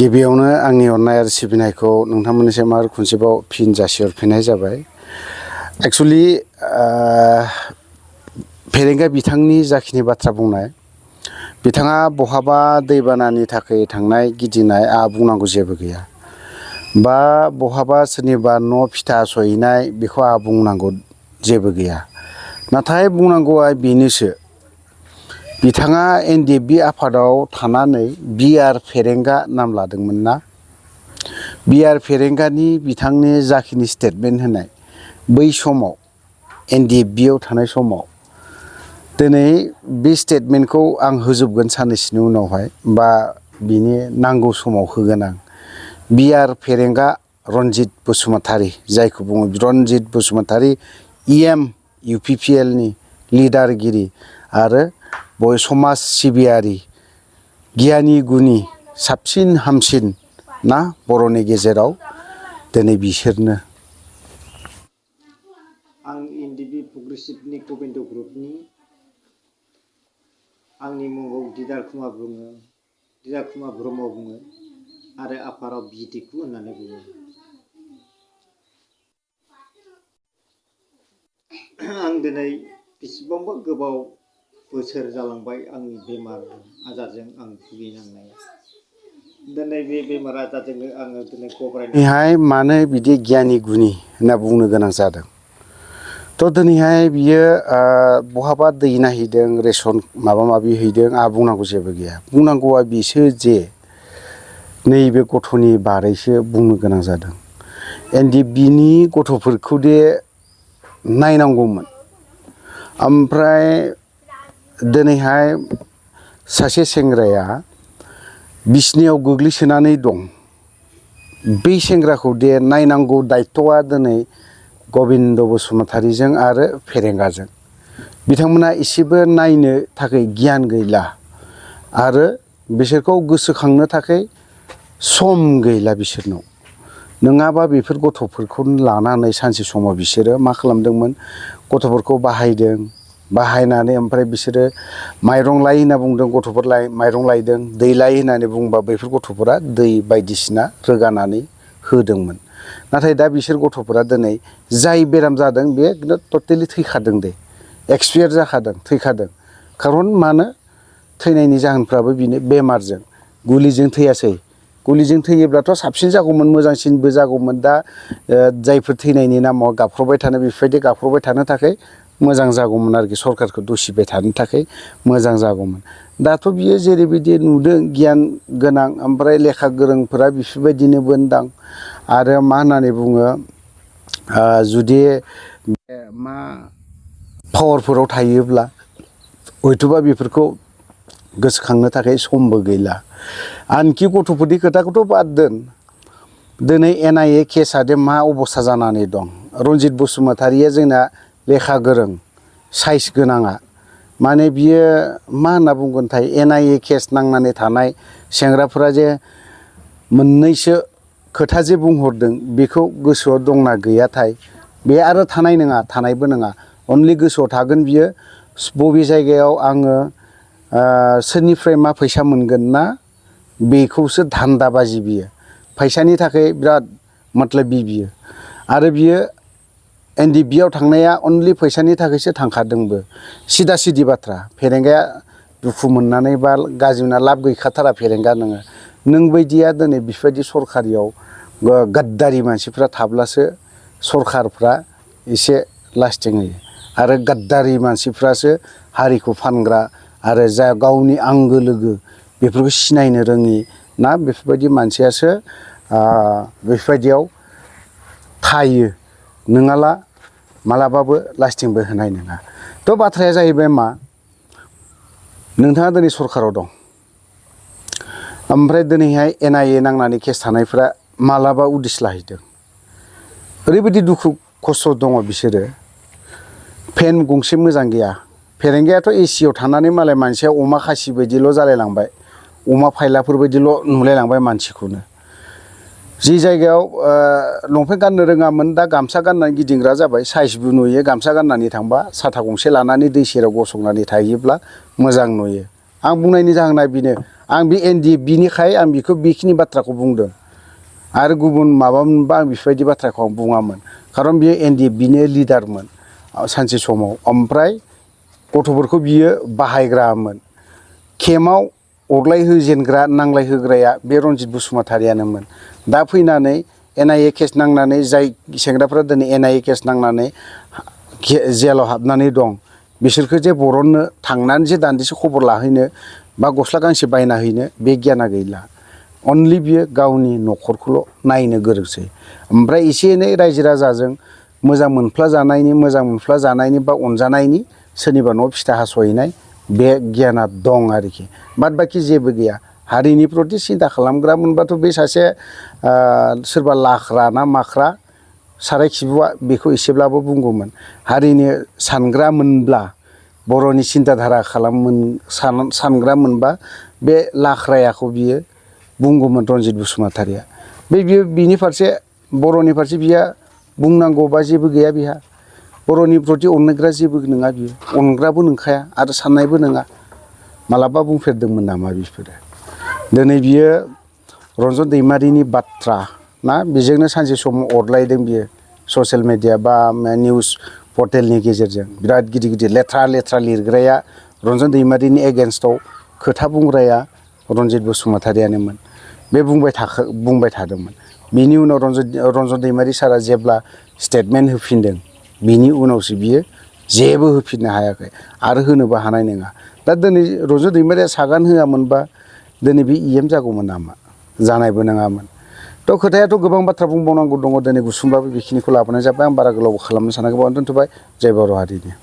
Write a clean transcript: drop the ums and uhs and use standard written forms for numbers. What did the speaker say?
गिबियावनो आंनि अननाय आरो सिबिनायखौ नोंथांमोननिसिम आरो खनसेबाव फिन जासिहरफिननाय जाबाय। एक्चुअली फेरेंगा बिथांनि जाखिनि बाथ्रा बुंनाय, बिथाङा बहाबा दैबानानि थाखाय थांनाय गिदिंनाय आंहा बुंनांगौ जेबो गैया, बा बहाबा सोरनिबा न' फिथा सहैनाय बेखौ आंहा बुंनांगौ जेबो गैया। नाथाय बुंनांगौआ बेनोसो, बिथाङा NDFB आफादाव थानानै बिआर फेरेंगा नाम लादोंमोन ना। बिआर फेरेंगानि बिथांनि जाखिनि स्टेटमेन्ट होनाय बै समाव NDFB आव थानाय समाव, दिनै बे स्टेटमेन्टखौ आं होजोबगोन साननैसोनि उनावहाय, बा बिनि नांगौ समाव होगोन आं। बिआर फेरेंगा रनजित बसुमतारी, जायखौ बुङो रनजित बसुमतारी EM UPPL नि लिडारगिरि आरो बय समाज सिबियारि, गियानि गुनि, साबसिन हामसिन ना बर'नि गेजेराव दिनै बिसोरनो। आं NDFB प्रग्रेसिभनि गोबिन्द ग्रुपनि आंनि मुंखौ दिदार कुमार ब्रह्म बुङो आरो आफादाव बिटिकु होननानै बुङो। आं दिनै बेसेबांबा गोबाव बोसोर जालांबाय आंनि बेमार आजारजों आं भुगिनांनाया। दिनै बे बेमार आजारजोंनो आङो दिनै दिनैहाय मानो बिदि गियानि गुनि होनना बुंनो गोनां जादों। थ' दिनैहाय बियो बहाबा दै नायहैदों, रेसन माबा माबि हैदों, आंहा बुंनांगौ जेबो गैया। बुंनांगौआ बिसो जे नैबे गथ'नि बारैसो बुंनो गोनां जादों। NDFBनि गथ'फोरखौ दे नायनांगौमोन। ओमफ्राय दिनैहाय सासे सेंग्राया बिसनायाव गोग्लैसोनानै दं, बै सेंग्राखौ दे नायनांगौ दायथ'आ दिनै गबिन्द बसुमतारीजों आरो फेरेंगाजों। बिथांमोना एसेबो नायनो थाखाय गियान गैला आरो बिसोरखौ गोसोखांनो थाखाय सम गैला बिसोरनाव। नङाबा बेफोर गथ'फोरखौ लानानै सानसे समाव बिसोरो मा खालामदोंमोन, गथ'फोरखौ बाहायदों, बाहायनानै ओमफ्राय बिसोरो माइरं लाय होनना बुंदों, गथ'फोर माइरं लायदों, दै लाय होननानै बुंबा बैफोर गथ'फोरा दै बायदिसिना रोगानानै होदोंमोन। नाथाय दा बिसोर गथ'फोरा दिनै जाय बेराम जादों बे टटेलि थैखादों दे, एक्सपायार जाखादों, थैखादों। खारन मानो थैनायनि जाहोनफ्राबो बेनो, बेमारजों, गुलिजों थैयासै। गुलिजों थैयोब्लाथ' साबसिन जागौमोन, मोजांसिनबो जागौमोन। दा जायफोर थैनायनि नामाव गाबख्रावबाय थानो, बेफोरबायदि गाबख्रावबाय थानो थाखाय मोजां जागौमोन आरोखि, सरकारखौ दुसिबाय थानो थाखाय मोजां जागौमोन। दाथ' बियो जेरैबायदि नुदों गियान गोनां, ओमफ्राय लेखा गोरोंफोरा बेफोरबायदिनो बोनदां। आरो मा होननानै बुङो, जुदि मा पावारफोराव थायोब्ला हयथ'बा बेफोरखौ गोसोखांनो थाखाय समबो गैला। आनखि गथ'फोरनि खोथाखौथ' बाद दोन, दिनै NIA केसआदि मा अबस्था जानानै दं। रनजित बसुमतारीया जोंना लेखा गोरों, साइस गोनाङा, माने बियो मा होनना बुंगोनथाय, NIA केस नांनानै थानाय सेंग्राफोरा जे मोननैसो खोथा जे बुंहरदों, बेखौ गोसोआव दंना गैयाथाय, बे आरो थानाय नङा, थानायबो नङा। अनलि गोसोआव थागोन बियो बबे जायगायाव आङो सोरनिफ्राय मा फैसा मोनगोन ना, बेखौसो धान्दाबाजि बियो। फैसानि थाखाय बिराद मतलबि बियो। आरो बियो NDFB आव थांनाया अनलि फैसानि थाखायसो थांखादोंबो। सिदा सिदि बाथ्रा, फेरेंगाया दुखु मोननानै बा गाज्रि मोनना लाब गैखाथारा फेरेंगा नोङो। नों बायदिया दिनै बेफोरबायदि सरकारियाव गाद्दारि मानसिफ्रा थाब्लासो सरकारफ्रा एसे लास्टिं होयो। आरो गाद्दारि मानसिफ्रासो हारिखौ फानग्रा, आरो जा गावनि आंगो लोगो बेफोरखौ सिनायनो रोङि ना, बेफोरबायदि मानसियासो बेफोरबायदियाव थायो। नङाला मालाबाबो लास्टिंबो होनाय नङा। थ' बाथ्राया जाहैबाय मा, नोंथाङा दिनै सरकाराव दं, ओमफ्राय दिनैहाय NIA नांनानै केस थानायफ्रा मालाबा उदिस लाहैदों। ओरैबायदि दुखु खस्थ' दङ बिसोरो, फेन गंसे मोजां गैया। फेरेंगायाथ' AC आव थानानै मालाय मानसिया अमा खासि बायदिल' जालायलांबाय, अमा फायलाफोर बायदिल' नुलायलांबाय मानसिखौनो। जि जायगायाव लंपेन्ट गाननो रोङामोन, दा गामसा गाननानै गिदिंग्रा जाबाय। साइसबो नुयो गामसा गाननानै थांबा, साथा गंसे लानानै दै सेराव गसंनानै थायोब्ला मोजां नुयो। आं बुंनायनि जाहोना बेनो आं बे NDFBनिखाय आं बेखौ बेखिनि बाथ्राखौ बुंदों आरो गुबुन माबा मोनबा आं बेफोरबायदि बाथ्राखौ आं बुङामोन खारन बियो NDFBनि लिडारमोन सानसे समाव ओमफ्राय गथ'फोरखौ बियो बाहायग्रामोन केम्पआव अरलाय होजेनग्रा नांलाय होग्राया बे रनजित बसुमतारियानोमोन दा फैनानै NIA केस नांनानै जाय सेंग्राफ्रा दिनै NIA केस नांनानै जेलाव हाबनानै दं बिसोरखौ जे बरननो थांनानै जे दान्दिसे खबर लाहैनो बा गस्ला गांसे बायना हैनो बे गियाना गैला अनलि बियो गावनि न'खरखौल' नायनो गोरोंसै ओमफ्राय एसे एनै रायजो राजाजों मोजां मोनफ्ला जानायनि बा अनजानायनि सोरनिबा न' फिथा हास'हैनाय बे गियाना दं आरोखि बाद बाखि जेबो गैया हारिनि प्रति सिन्था खालामग्रा मोनबाथ' बे सासे सोरबा लाख्रा ना माख्रा साराय खिबुआ बेखौ एसेब्लाबो बुंगौमोन हारिनि सानग्रा मोनब्ला बर'नि सिन्ताधारा सानग्रा मोनबा बे लाख्रायाखौ बियो बुंगौमोन रनजित बसुमतारिया बिनि फारसे बर'नि फारसे बिहा बुंनांगौबा जेबो गैया बिहा बर'नि प्रति अनग्रा जेबो नङा बियो अनग्राबो नंखाया आरो साननायबो नङा मालाबा बुंफेरदोंमोन नामा बिफोरो दिनै बियो रन्जन दैमारिनि बाथ्रा ना बेजोंनो सानसे समाव अरलायदों बियो ससियेल मेडिया बा निउस पर्टेलनि गेजेरजों बिराद गिदिर गिदिर लेथ्रा लिरग्राया रन्जन दैमारिनि एगेन्स्टआव खोथा बुंग्राया रनजित बसुमतारियानोमोन बे बुंबाय थादोंमोन बिनि उनाव रन्जन दैमारि सारा जेब्ला स्टेटमेन्ट होफिनदों बिनि उनावसो बियो जेबो होफिननो हायाखै आरो होनोबो हानाय नङा दा दिनै रन्जन दैमारिया सागान होआमोनबा दिनै बे EM जागौमोन नामा जानायबो नङामोन थ' खोथायाथ' गोबां बाथ्रा बुंबावनांगौ दङ दिनै गुसुंबाबो बेखिनिखौ लाबोनाय जाबाय आं बारा गोलाव खालामनो सानाखै बावनो दोनथ'बाय जय बर' हारिनि